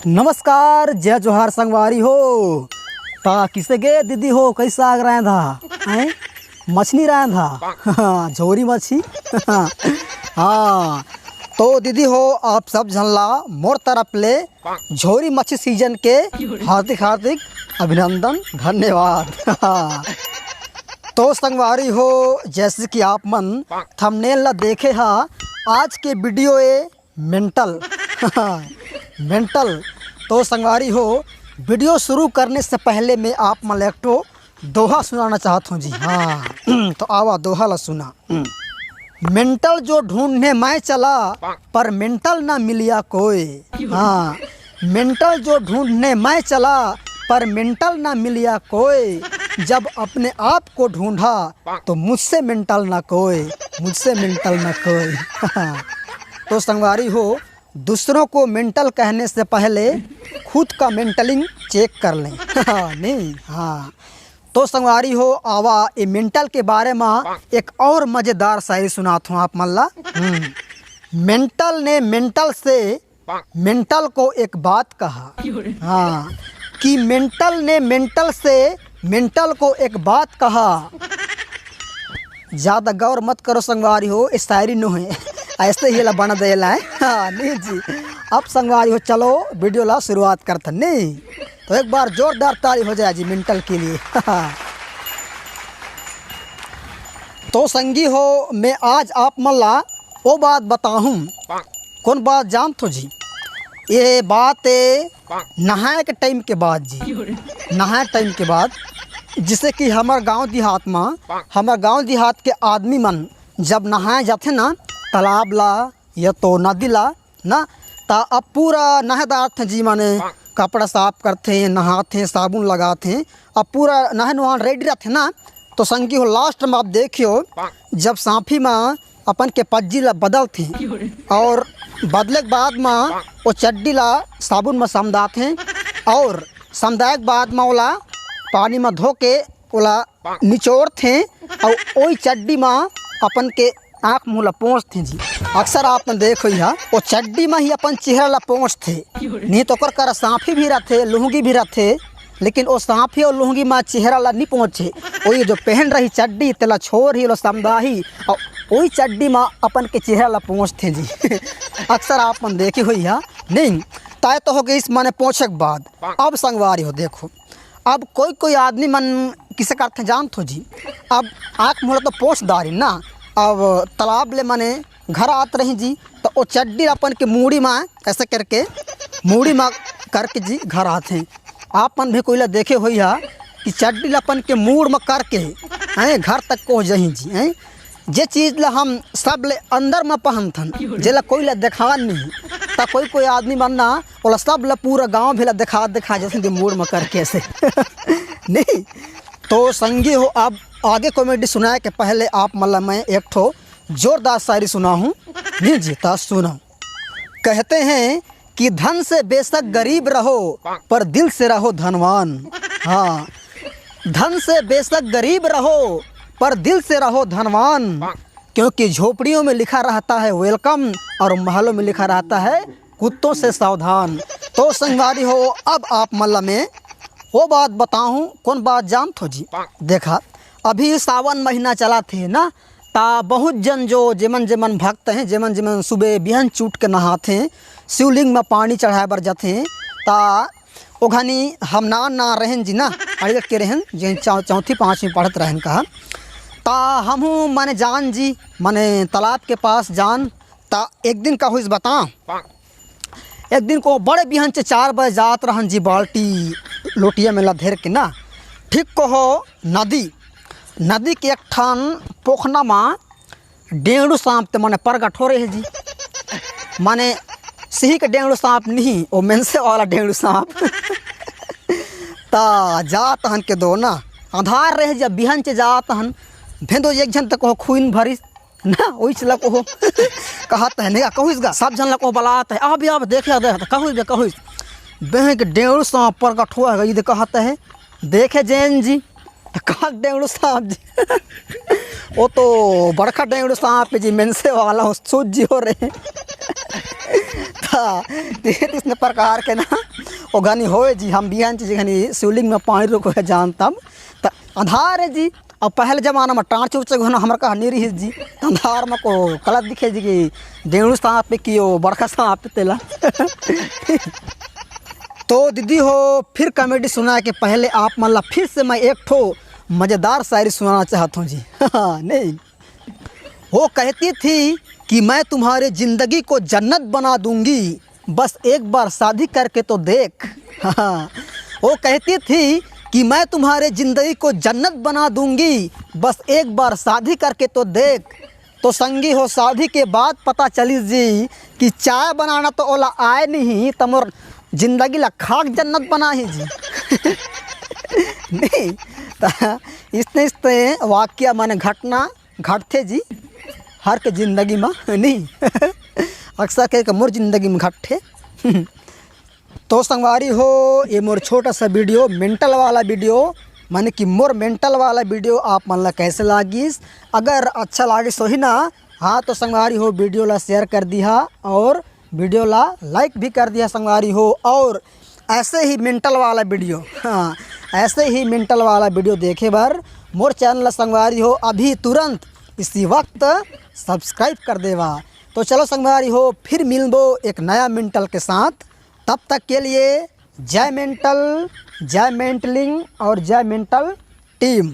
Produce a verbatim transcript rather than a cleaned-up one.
नमस्कार, जय जोहार संगवारी हो। ता किसे गे दीदी हो, कइसा आग रांधा? हैं? मछली रांधा? झोरी मछली। हाँ, तो दीदी हो, आप सब झन ला मोर तरफ ले झोरी मछली सीजन के हार्दिक हार्दिक अभिनंदन, धन्यवाद। तो संगवारी हो, जैसे कि आप मन थंबनेल ला देखे हा, आज के वीडियो ए मेंटल। मेंटल। तो संगवारी हो, वीडियो शुरू करने से पहले मैं आप मन ला एक ठो दोहा सुनाना चाहत हूँ जी। हाँ, तो आवा दोहा ला सुना। मेंटल जो ढूंढने मैं चला, पर मेंटल ना मिलिया कोई। हाँ, मेंटल जो ढूंढने मैं चला, पर मेंटल ना मिलिया कोई। जब अपने आप को ढूंढा, तो मुझसे मेंटल ना कोई, मुझसे मेंटल ना कोई। तो संगवारी हो, दूसरों को मेंटल कहने से पहले खुद का मेंटलिंग चेक कर लें। नहीं, हाँ। तो संगवारी हो, आवा ए मेंटल के बारे में एक और मजेदार शायरी सुनात हूँ आप मन ला। हम्म। मेंटल ने मेंटल से मेंटल को एक बात कहा। हाँ, कि मेंटल ने मेंटल से मेंटल को एक बात कहा। ज्यादा गौर मत करो संगवारी हो, ये शायरी नो है, ऐसे ही ला बना देला है। हाँ, नहीं जी। अब संगवारी हो, चलो वीडियो ला शुरुआत करथन, नहीं? तो एक बार जोरदार ताली हो जाए जी मेंटल के लिए। तो संगी हो, मैं आज आप मन ला वो बात बताहूँ। कौन बात जानत हो जी? ये बात है नहाए के टाइम के बाद जी, नहाए टाइम के बाद, जैसे कि हमर गांव देहात में, हमर गांव देहात के आदमी मन जब नहाए जाथे ना, तालाब ला या तो नदी ला ना, ता अब पूरा नहा डारथे जी, माने कपड़ा साफ करथे, नहाथे, साबुन लगाथे, अब पूरा नहा नुहान रेडी रहथे ना। तो संगी हो, लास्ट में आप देखियो, जब सांफी में अपन के पज्जी ला बदलथे और बदले के बाद में वो चड्डी ला साबुन में समदाथे और समदाए के बाद में ओला पानी में धो के ओला निचोड़थे और ओई चड्डी में अपन के आँख मुँह ला पोंछथे जी। अक्सर आप मन देख होई हा, वो चड्डी में ही अपन चेहरा ला पोंछथे, नहीं तो ओकर करा सांफी भी रहथे, लुंगी भी रहथे, लेकिन वो सांफी और लुंगी में चेहरा ला नहीं पोंछे। वो ये जो पहन रही चड्डी, तेला छोर ही, लो समदाही, और वही चड्डी में अपन के चेहरा ला पोंछथे जी। अक्सर आप मन देखे होई हा, नहीं? ताय तो हो गई इस माने पोंछे के बाद। अब संगवारी हो, देखो, अब कोई कोई आदमी मन किसे करथे जानत हो जी, अब आँख मुँह ला तो पोंछ डारी ना, अब तालाब ले माने घर आत रही जी, तो वो चड्डी अपन के मूड़ी में ऐसे करके, मूड़ी में करके जी घर आथे। आप मन भी कोई ला देखे होई हा कि चड्डी ला अपन के मूड़ में करके, हैं, घर तक को जही जी, हैं। जे चीज ला हम सब ले अंदर में पहनथन, जेला कोई ला देखान नहीं, ता कोई कोई आदमी मन ना, ओला सब ला पूरा गांव भी ला देखा, देखा जैसे कि मूड़ में करके ऐसे। नहीं, तो संगी हो, अब आगे कॉमेडी सुनाए के पहले आप मन ला मैं एक ठो जोरदार शायरी सुनाहूँ। नहीं जी, ता सुनो। कहते हैं कि धन से बेशक गरीब रहो, पर दिल से रहो धनवान। हाँ, धन से बेशक गरीब रहो, पर दिल से रहो धनवान, क्योंकि झोपड़ियों में लिखा रहता है वेलकम और महलों में लिखा रहता है कुत्तों से सावधान। तो संगवारी हो, अब आप मन ला मैं वो बात बताहूँ, कौन बात जानत हो जी? देखा, अभी सावन महीना चलत हे ना, ता बहुत जन जो जेमन जेमन भक्त हैं, जेमन जेमन सुबह बिहन चूट के नहाथे, शिवलिंग में पानी चढ़ाए बर जाथे, ता ओघनी हम ना ना रहन जी ना, अड़गट के रहन, जे चौ-, चौथी पाँचवीं पढ़त रहन कहा, ता हमहू माने जान जी, माने तालाब के पास जान। ता एक दिन का होइस बता, एक दिन को बड़े बिहन से चार बजे जात रहन जी, बाल्टी लोटिया में ला धर के ना, ठीक को हो नदी, नदी के एक ठन पोखना मा डेंगड़ू सांप ते माने प्रगट हो रहे जी, माने सिही के डेंगड़ू सांप नहीं, वो मेंसे वाला डेंगड़ू सांप। ता जात हन के दो ना, आधार रहे जब बिहन से जात हन, भेंदो एक झन तक हो खून भरिस ना, ओइच ला कहो। कहत हे, नहीं, कहुइस गा, सब झन ला कहो बलात हे, अब, अब देखे दे, कहुइस बे, कहुइस। बेंक डेंगड़ू सांप प्रगट होय हे, इदे कहत हे, देखे जैन जी, त कहा डेंगड़ू सांप जी। वो तो बड़का डेंगड़ू सांप हे जी, मेंसे वाला, हो सूझ जी हो रहे। त ते इसने प्रकार के ना, ओ घनी होए जी, हम बिहान जी घनी शिवलिंग में पानी रोको है जान तब, त अंधार है जी। अब पहले जमाना में टाँच उर्च घना हमर कहा नहीं रही जी, अंधार में को कलत दिखे जी कि डेढ़ू सांप पे कियो, बड़का सांप पे तेला। तो दीदी हो, फिर कॉमेडी सुना के पहले आप मन ला फिर से मैं एक ठो मज़ेदार शायरी सुनाना चाहता हूँ जी। नहीं, वो कहती थी कि मैं तुम्हारे जिंदगी को जन्नत बना दूंगी, बस एक बार शादी करके तो देख। हाँ, वो कहती थी कि मैं तुम्हारे जिंदगी को जन्नत बना दूंगी, बस एक बार शादी करके तो देख। तो संगी हो, शादी के बाद पता चली जी कि चाय बनाना तो ओला आए नहीं, त मोर जिंदगी ला खाक जन्नत बनाही जी। नहीं, त इसने इसने वाक्य माने घटना घटथे जी, हर के जिंदगी में नहीं। अक्सर कहे के मोर जिंदगी में घटथे। तो संगवारी हो, ये मोर छोटा सा वीडियो, मेंटल वाला वीडियो, माने कि मोर मेंटल वाला वीडियो आप मन ला कैसे लागिस? अगर अच्छा लागिस होही ना, हाँ, तो संगवारी हो, वीडियो ला शेयर कर दिहा और वीडियो ला लाइक भी कर दिहा संगवारी हो। और ऐसे ही मेंटल वाला वीडियो, हाँ, ऐसे ही मेंटल वाला वीडियो देखे बर मोर चैनल ला संगवारी हो अभी तुरंत इसी वक्त सब्सक्राइब कर देवा। तो चलो संगवारी हो, फिर मिलबो एक नया मेंटल के साथ। तब तक के लिए जय मेंटल, जय मेंटलिंग और जय मेंटल टीम।